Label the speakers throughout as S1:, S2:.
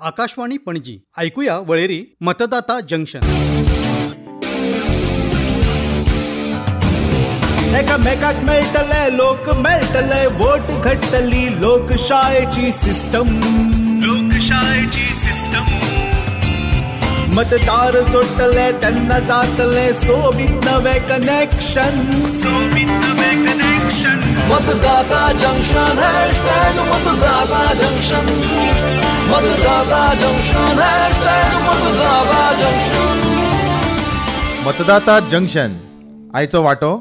S1: आकाशवाणी पणजी. ऐकूया वळेरी मतदाता जंक्शन.
S2: एकामेकाक मेळटले, लोक मेळटले, वोट घडटली लोकशायेची सिस्टम, लोकशायेची सिस्टम. मतदार जोडटले तेन्ना जातले सोबीत नवे कनेक्शन, सोबीत नवे कनेक्शन.
S3: मतदाता जंक्शन हॅशटॅग मतदाता जंक्शन, मतदाता जंक्शन हॅशटॅग मतदाता जंक्शन.
S4: मतदाता जंक्शन आयचो वांटो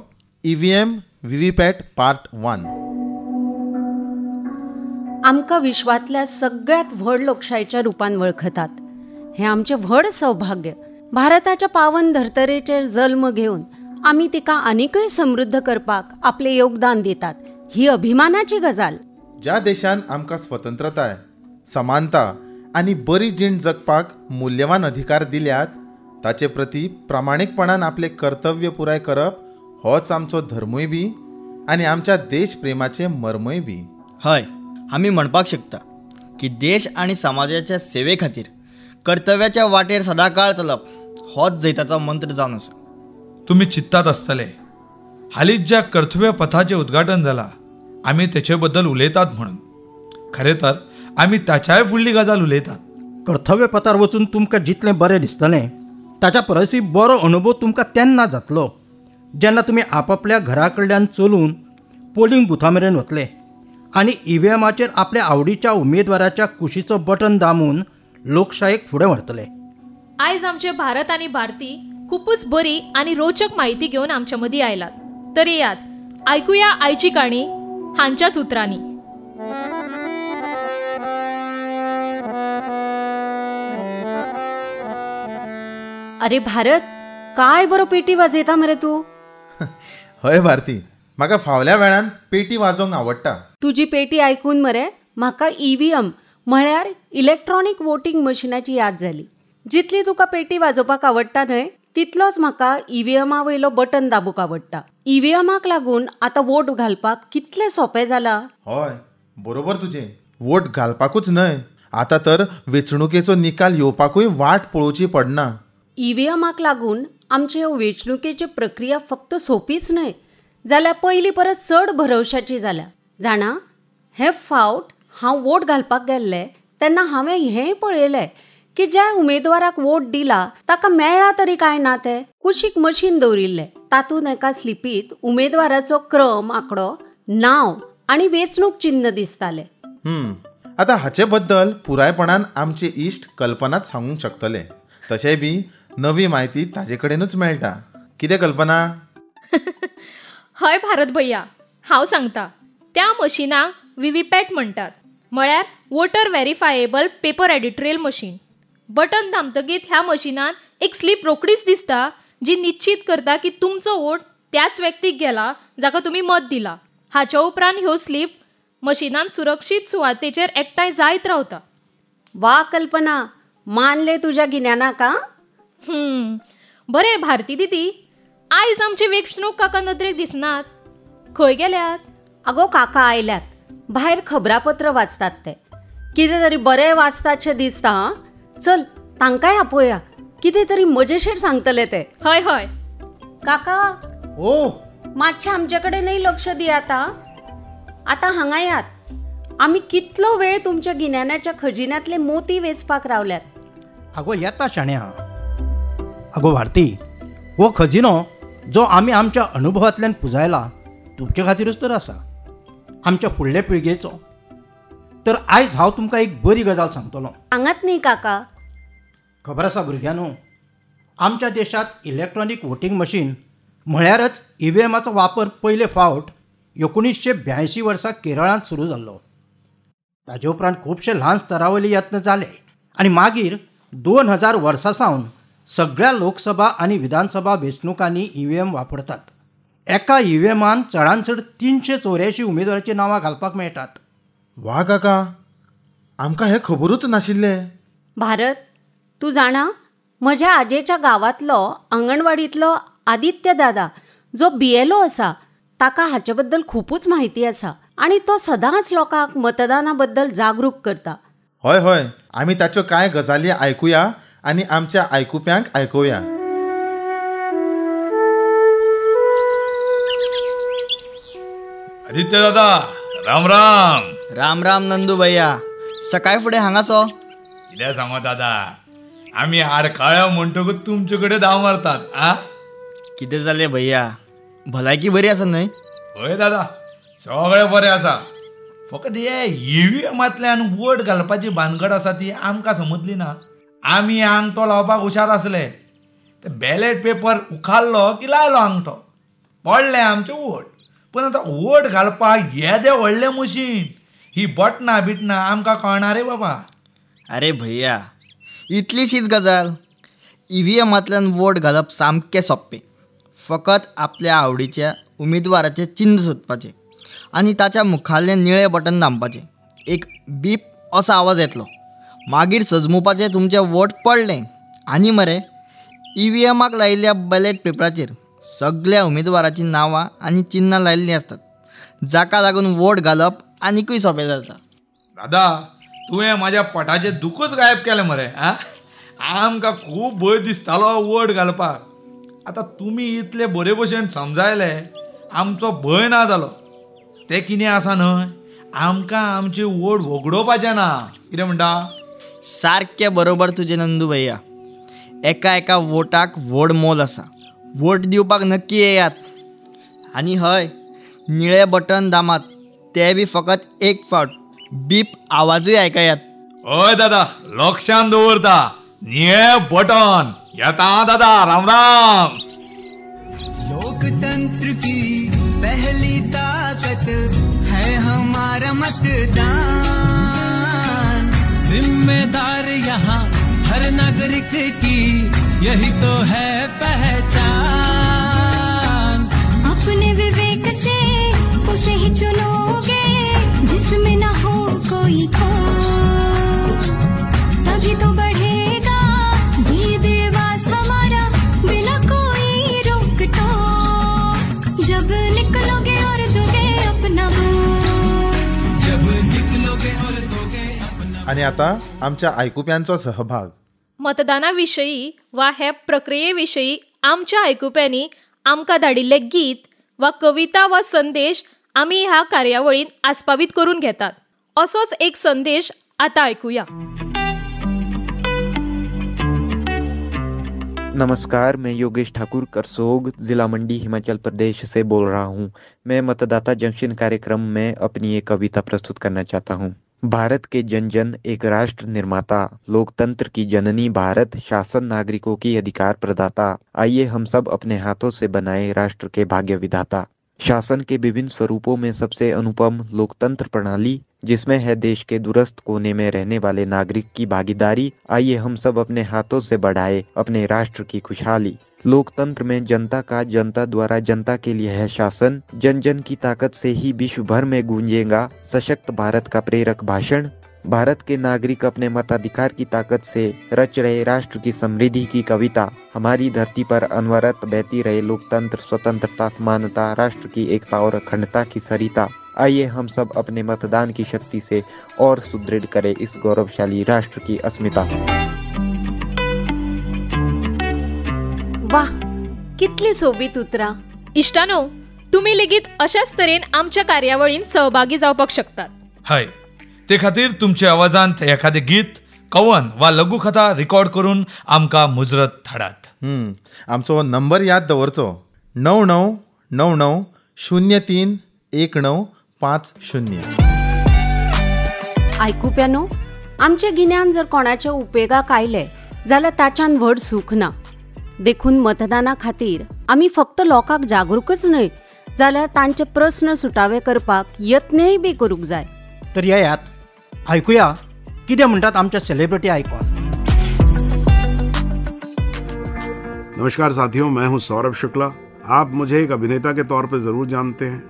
S4: EVM VVPAT part 1.
S5: आमकां विश्वांतल्या सगळ्यांत व्हड लोकशायेच्या रुपान वळखतात हें आमचें व्हड सौभाग्य. भारताच्या पावन धर्तरेचेर जल्म घेवन आमी तिका आनीकय समृद्ध करपाक आपलें योगदान दितात ही अभिमानाची गजाल.
S4: ज्या देशान आमकां स्वतंत्रताय, समानता आनी बरी जीण जगपाक मूल्यवान अधिकार दिल्यात ताचे प्रती प्रामाणीकपणान आपलें कर्तव्य पुराय करप होच आमचो धर्मूय बी आनी आमच्या देशप्रेमाचें मर्मूय बी.
S6: हय, आमी म्हणपाक शकता की देश आनी समाजाच्या सेवे खातीर कर्तव्याच्या वाटेर सदांकाळ चलप होच जैताचो मंत्र जावन आसा.
S7: तुमी चिंततात आसतले हालींच ज्या कर्तव्य पथाचें उद्घाटन जालां आमी तेचे बद्दल उलयतात म्हणून. खरें तर आमी ताच्याय फुडली गजाल उलयतात.
S8: कर्तव्य पथार वचून तुमकां जितलें बरें दिसतलें ताच्या परसय बरो अनुभव तुमकां तेन्ना जातलो जेन्ना तुमी आपापल्या घरा कडल्यान चलून पोलिंग बुथा मेरेन वतले आनी ईव्हीएमाचेर आपल्या आवडीच्या उमेदवाराच्या कुशीचो बटन दामून लोकशायेक फुडें व्हरतले.
S9: आयज आमचे भारत आनी भारती खुपूच बरी आनी रोचक म्हायती घेवन आमच्या मदीं आयलात. तर येयात आयकुया आयची काणी हांच्याच उतरांनी.
S5: अरे भारत, काय बरो पेटी वाजयता मरे तूं.
S4: हय भारती, म्हाका फावल्या वेळान पेटी वाजोवंक आवडटा.
S5: तुजी पेटी आयकून मरे म्हाका ईव्हीएम म्हळ्यार इलेक्ट्रॉनीक वोटींग मशिनाची याद जाली. जितली तुका पेटी वाजोवपाक आवडटा न्हय तितलोच म्हाका ईव्हीएमा वयलो बटन दाबूंक आवडटा. ईव्हीएमाक लागून आतां वोट घालपाक कितलें सोंपें जालां.
S4: हय बरोबर तुजें, वोट घालपाकूच न्हय आतां तर वेंचणुकेचो निकाल येवपाकूय वाट पळोवची पडना.
S5: ईव्हीएमाक लागून आमचे वेंचणुकेची प्रक्रिया फक्त सोंपीच न्हय जाल्यार पयलीं परस चड भरवशाची जाल्या. जाणा, हे फावट हांव वोट घालपाक गेल्लें तेन्ना हांवें हेंय पळयलें की ज्या उमेदवाराक वोट दिला ताका मेळ्ळा तरी काय ना तें. कुशीक मशीन दवरिल्लें, तातूंत एका स्लिपींत उमेदवाराचो क्रम आंकडो, नांव आनी वेंचणूक चिन्न दिसतालें.
S4: आतां हाचे बद्दल पुरायपणान आमचे इश्ट कल्पनाच सांगूंक शकतले. तशेंय बी नवी म्हायती ताजे कडेनूच मेळटा. कितें कल्पना?
S9: हय भारत भैया, हांव सांगता. त्या मशिनाक व्हीव्हीपॅट म्हणटात, म्हळ्यार voter verifiable paper audit trail machine. Button दामतगीत ह्या मशिनान एक स्लीप रोखडीच दिसता जी निश्चीत करता की तुमचो वोट त्याच व्यक्तीक गेला जाका तुमी मत दिला. हाच्या उपरांत ह्यो स्लीप मशिनान सुरक्षीत सुवातेचेर एकठांय जायत रावता.
S5: वा कल्पना, मानले तुज्या गिन्यानाक.
S9: बरें भारती दिदी, आयज आमचे वेंचणूक काका नदरेक दिसनात, खंय गेल्यात?
S5: अगो काका आयल्यात, भायर खबरापत्र वाचतात ते. कितें तरी बरें वाचतातशें दिसता. चल तांकांय आपोवया, कितें तरी मजेशीर सांगतले ते.
S9: हय हय
S5: काका,
S8: ओ
S5: मातशें आमचे कडेनय लक्ष दियात. आतां हांगा यात, आमी कितलो वेळ तुमच्या गिन्यानाच्या खजिन्यांतले मोती वेंचपाक रावल्यात.
S8: अगो येता शाण्या. अगो भारती, हो खजिनो जो आमी आमच्या अनुभवांतल्यान पुजायला तुमचे खातीरूच तर आसा, आमच्या फुडले पिळगेचो. तर आयज हांव तुमकां एक बरी गजाल सांगतलो.
S5: सांगात न्ही काका.
S8: खबर आसा भुरग्यांनो, आमच्या देशांत इलेक्ट्रॉनीक वोटींग मशीन म्हळ्यारच ईव्हीएमाचो वापर पयले फावट 1982 वर्सा केरळांत सुरू जाल्लो. ताजे उपरांत खुबशे ल्हान स्तरा वयले यत्न जाले आनी मागीर 2000 वर्सां सावन सगळ्या लोकसभा आनी विधानसभा वेंचणुकांनी ईव्हीएम वापरतात. एका ईव्हीएमान चडांत चड 384 उमेदवाराचीं नांवां घालपाक मेळटात.
S4: वा काका, आमकां हें खबरूच नाशिल्लें.
S5: भारत, तूं जाणा, म्हज्या आजेच्या गांवांतलो आंगणवाडींतलो आदित्य दादा जो बीएलओ आसा ताका हाचे बद्दल खुबूच म्हायती आसा आनी तो सदांच लोकांक मतदाना बद्दल जागरूक करता.
S4: हय हय, आमी ताच्यो कांय गजाली आयकुया आनी आमच्या आयकुप्यांक आयकुया.
S7: आदित्य दादा, राम राम.
S6: राम राम नंदू भैया, सकाळ फुडें हांगासो
S7: कितें सांगो दादा, आमी आडकाळ्या म्हणटकूच तुमचे कडेन धांव मारतात. आ
S6: कितें जालें भैया, भलायकी बरी आसा न्हय?
S7: हय दादा, सगळें बरें आसा. फकत हे ईव्हीएमांतल्यान वोट घालपाची भानगड आसा ती आमकां समजली ना. आमी आंगठो लावपाक हुशार आसले, ते बॅलेट पेपर उखाल्लो की लायलो आंगठो, पडलें आमचें वोट. पूण आतां वोट घालपाक येदें व्हडलें मशीन, ही बटनां बिटनां आमकां कळना रे बाबा.
S6: अरे भैया, इतलीशीच गजाल. ईव्हीएमांतल्यान वोट घालप सामकें सोंपें. फकत आपल्या आवडीच्या उमेदवाराचें चिन्न सोदपाचें आनी ताच्या मुखाल्लें निळें बटन दामपाचें. एक बीप असो आवाज येतलो, मागीर सजमुपाचें तुमचें वोट पडलें. आनी मरे, ईव्हीएमाक लायिल्ल्या बॅलेट पेपराचेर सगळ्या उमेदवाराचीं नांवां आनी चिन्नां लायिल्लीं आसतात, जाका लागून वोट घालप आनिकूय सोंपें जाता.
S7: दादा, तुवें म्हाज्या पोटाचें दुखूच गायब केलें मरे. आ, आमकां खूब भंय दिसतालो वोट घालपाक. आतां तुमी इतले बरे भशेन समजायले, आमचो भंय ना जालो. तें कितें आसा न्हय, आमकां आमची वोट वगडोवपाचें ना. कितें म्हणटा?
S6: सारकें बरोबर तुजें नंदू भैया. एका एका वोटाक व्हड मोल आसा. वोट दिवपाक नक्की येयात. आनी हय, निळें बटन दामात, तें बी फकत एक फावट. बीप आवाजूय आयकयात.
S7: हय दादा, लक्षान दवरता, निळें बटन. येता दादा, राम राम.
S10: लोकतंत्र की पहली ताकत है हमारा मतदान. जिम्मेदार यहाँ हर नागरिक की, यही तो है पहचान.
S11: अपने विवेक से उसे ही चुनोगे जिसमें न हो कोई खोट, तभी तो बढ़ेगा ये देवास हमारा बिना कोई रोक टोक. जब निकलोगे और दोगे अपना वोट,
S10: जब निकलोगे और दोगे अपना.
S4: आनी आतां आमच्या आयकुप्यांचो सहभाग.
S9: मतदाना विशयी वा हे प्रक्रिये विशयी आमच्या आयकुप्यांनी आमकां धाडिल्लें गीत वा कविता वा संदेश आमी ह्या कार्यावळीन आस्पावीत करून घेतात. असोच एक संदेश आतां आयकुया.
S12: नमस्कार, मैं योगेश ठाकुर करसोग, जिला मंडी, हिमाचल प्रदेश से बोल रहा हूँ। मैं मतदाता जंक्शन कार्यक्रम में अपनी एक कविता प्रस्तुत करना चाहता हूँ। भारत के जन जन एक राष्ट्र निर्माता, लोकतंत्र की जननी भारत, शासन नागरिकों की अधिकार प्रदाता। आइए हम सब अपने हाथों से बनाए राष्ट्र के भाग्य विधाता। शासन के विभिन्न स्वरूपों में सबसे अनुपम लोकतंत्र प्रणाली, जिसमें है देश के दूरस्थ कोने में रहने वाले नागरिक की भागीदारी। आइए हम सब अपने हाथों से बढ़ाए अपने राष्ट्र की खुशहाली। लोकतंत्र में जनता का, जनता द्वारा, जनता के लिए है शासन। जन जन की ताकत से ही विश्व भर में गूंजेगा सशक्त भारत का प्रेरक भाषण। भारत के नागरिक अपने मताधिकार की ताकत से रच रहे राष्ट्र की समृद्धि की कविता। हमारी धरती पर अनवरत बहती रहे लोकतंत्र, स्वतंत्रता, समानता, राष्ट्र की एकता और अखंडता की सरिता। आइए हम सब अपने मतदान की शक्ति से और सुदृढ़ करें इस गौरवशाली राष्ट्र की अस्मिता।
S5: वाह, कितली सोबीत उतरां.
S9: इश्टानो, तुमी लेगीत अशाच तरेन आमच्या कार्यावळीन सहभागी जावपाक शकतात.
S7: हय, ते खातीर तुमच्या आवाजांत एखादें गीत, कवन वा लघुकथा रिकॉर्ड करून आमकां मुजरत धाडात.
S4: आमचो नंबर याद दवरचो, 9 9 9 9 0 3 1 9 5 0.
S5: आयकुप्यानो, आमचें गिन्यान जर कोणाच्या उपेगाक आयलें जाल्यार ताच्यान व्हड सूख ना. देखून मतदाना खातीर आमी फक्त लोकांक जागरूकच न्हय जाल्यार तांचे प्रस्न सुटावे करपाक यत्नय बी करूंक जाय.
S8: तर येयात आयकुया कितें म्हणटात आमचे सेलिब्रिटी आयकॉन.
S13: नमस्कार साथियों, मैं हूं सौरभ शुक्ला. आप मुझे एक अभिनेता के तौर पे ज़रूर जानते हैं,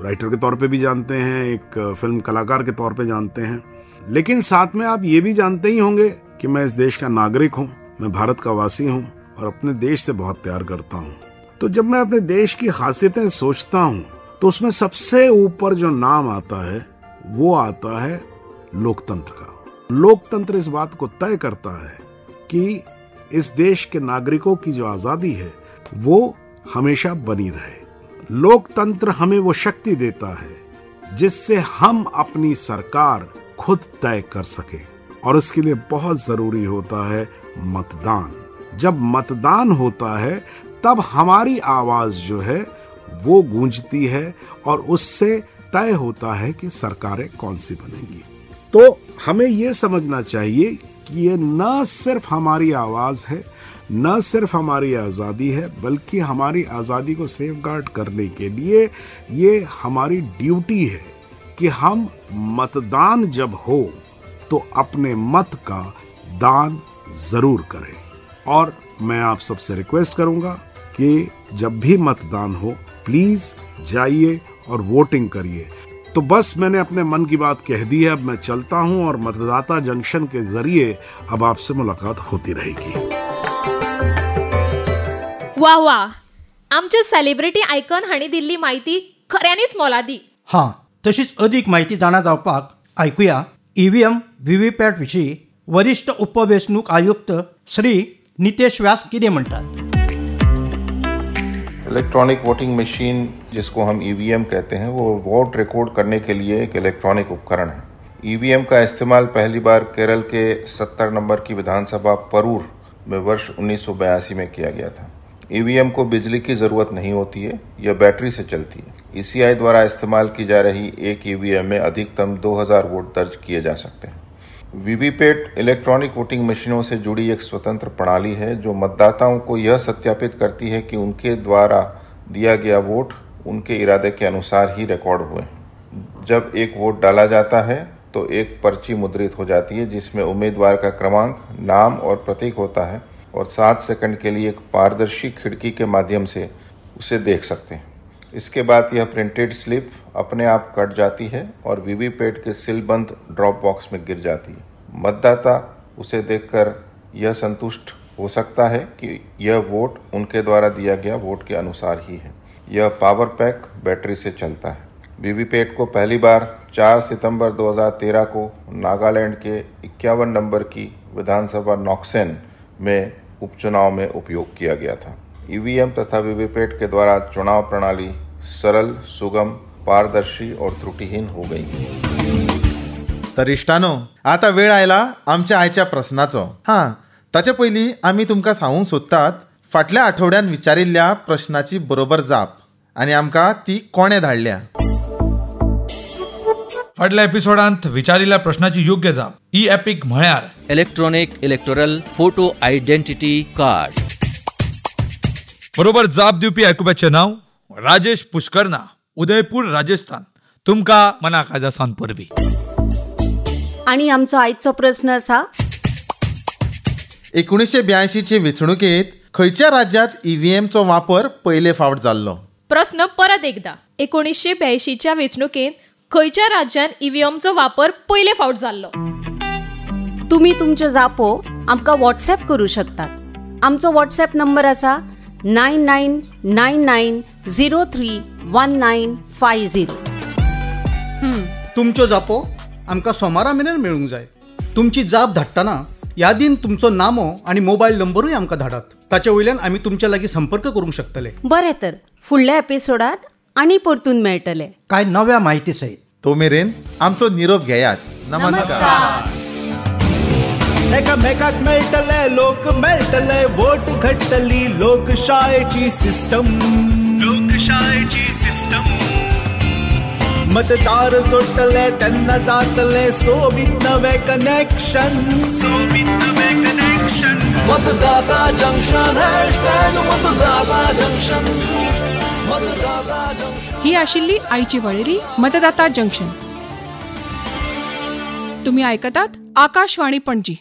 S13: राइटर के तौर पे भी जानते हैं, एक फिल्म कलाकार के तौर पे जानते हैं, लेकिन साथ में आप ये भी जानते ही होंगे कि मैं इस देश का नागरिक हूँ, मैं भारत का वासी हूँ और अपने देश से बहुत प्यार करता हूँ। तो जब मैं अपने देश की खासियतें सोचता हूँ तो उसमें सबसे ऊपर जो नाम आता है वो आता है लोकतंत्र का। लोकतंत्र इस बात को तय करता है कि इस देश के नागरिकों की जो आज़ादी है वो हमेशा बनी रहे। लोकतंत्र हमें वो शक्ति देता है जिससे हम अपनी सरकार खुद तय कर सकें, और इसके लिए बहुत ज़रूरी होता है मतदान। जब मतदान होता है तब हमारी आवाज़ जो है वो गूंजती है और उससे तय होता है कि सरकारें कौन सी बनेंगी। तो हमें ये समझना चाहिए कि ये न सिर्फ हमारी आवाज़ है, न सिर्फ हमारी आज़ादी है, बल्कि हमारी आज़ादी को सेफगार्ड करने के लिए ये हमारी ड्यूटी है कि हम मतदान जब हो तो अपने मत का दान ज़रूर करें। और मैं आप सबसे रिक्वेस्ट करूंगा कि जब भी मतदान हो प्लीज़ जाइए और वोटिंग करिए। तो बस मैंने अपने मन की बात कह दी है, अब मैं चलता हूं और मतदाता जंक्शन के जरिए अब आपसे मुलाकात होती रहेगी।
S9: वा वा, आमचे सेलिब्रिटी आयकॉन हांणी दिल्ली म्हायती खऱ्यांनीच मोलादी।
S8: हां, तशीच अदीक म्हायती जाणा जावपाक आयकुया ईव्हीएम व्हीव्हीपॅट विशीं वरिष्ठ उपवेंचणूक आयुक्त श्री नितेश व्यास कितें म्हणटात।
S14: इलेक्ट्रॉनिक वोटिंग मशीन, जिसको हम ईवीएम कहते हैं, वो वोट रिकॉर्ड करने के लिए एक इलेक्ट्रॉनिक उपकरण है। ईवीएम का इस्तेमाल पहली बार केरल के 70 नंबर की विधानसभा परूर में वर्ष 1982 में किया गया था। ईवीएम को बिजली की ज़रूरत नहीं होती है, यह बैटरी से चलती है। ईसीआई द्वारा इस्तेमाल की जा रही एक ईवीएम में अधिकतम 2000 वोट दर्ज किए जा सकते हैं। वीवीपैट इलेक्ट्रॉनिक वोटिंग मशीनों से जुड़ी एक स्वतंत्र प्रणाली है जो मतदाताओं को यह सत्यापित करती है कि उनके द्वारा दिया गया वोट उनके इरादे के अनुसार ही रिकॉर्ड हुए हैं। जब एक वोट डाला जाता है तो एक पर्ची मुद्रित हो जाती है जिसमें उम्मीदवार का क्रमांक, नाम और प्रतीक होता है और 7 सेकंड के लिए एक पारदर्शी खिड़की के माध्यम से उसे देख सकते हैं। इसके बाद यह प्रिंटेड स्लिप अपने आप कट जाती है और वीवीपैट के सीलबंद ड्रॉप बॉक्स में गिर जाती है। मतदाता उसे देखकर यह संतुष्ट हो सकता है कि यह वोट उनके द्वारा दिया गया वोट के अनुसार ही है। यह पावर पैक बैटरी से चलता है। वीवीपैट को पहली बार 4 सितंबर 2013 को नागालैंड के 51 नंबर की विधानसभा नॉक्सेन में उपचुनाव में उपयोग किया गया था। ईवीएम तथा वीवीपैट के द्वारा चुनाव प्रणाली सरल, सुगम, पारदर्शी और त्रुटीहीन हो गई।
S4: तर इश्टानो, आतां वेळ आयला आमच्या आयच्या प्रस्नाचो। हां, ताचे पयलीं आमी तुमकां सांगूंक सोदतात फाटल्या आठवड्यान विचारिल्ल्या प्रश्नाची बरोबर जाप आनी आमकां ती कोणें धाडल्या।
S7: फाटल्या एपिसोडांत विचारिल्ल्या प्रश्नाची योग्य जाप ई एपिक म्हळ्यार
S15: electronic electoral photo identity card.
S7: बरोबर जाप दिवपी आयकुप्याचें नांव राजेश पुष्करना, उदयपूर, राजस्थान। तुमकां मना काजा सावन परबी।
S5: आनी आमचो आयचो प्रस्न आसा,
S4: 1982 वेंचणुकेंत खंयच्या राज्यांत ईव्हीएमचो वापर पयले फावट जाल्लो?
S9: प्रस्न परत एकदा, 1982 वेंचणुकेंत खंयच्या राज्यांत ईव्हीएमचो वापर पयले फावट जाल्लो?
S5: तुमी तुमच्यो जापो आमकां व्हॉट्सएप करूं शकतात। आमचो व्हॉट्सएप नंबर आसा 9999031950।
S1: तुमच्यो जापो आमकां सोमारा मेरेन मेळूंक जाय। तुमची जाप धाडटना यादीन तुमचो नामो आनी मोबायल नंबरूय आमकां धाडात, ताचे वयल्यान आमी तुमच्या लागीं संपर्क करूंक शकतले।
S5: बरें, तर फुडल्या एपिसोडांत आनी परतून मेळटले
S8: कांय नव्या म्हायती सयत।
S4: तो मेरेन आमचो निरोप घेयात। नमस्कार।
S2: एकामेकाक मेळटले, लोक मेळटले, वोट घडटली लोकशायेची सिस्टम, लोकशायेची सिस्टम। मतदार जोडटले तेन्ना जातले सोबीत नवे कनेक्शन, सोबीत नवे कनेक्शन।
S3: मतदाता जंक्शन, हॅशटॅग मतदाता जंक्शन, मतदाता जंक्शन।
S16: ही आशिल्ली आयची वळेरी मतदाता जंक्शन। तुम्ही ऐकतात आकाशवाणी पणजी।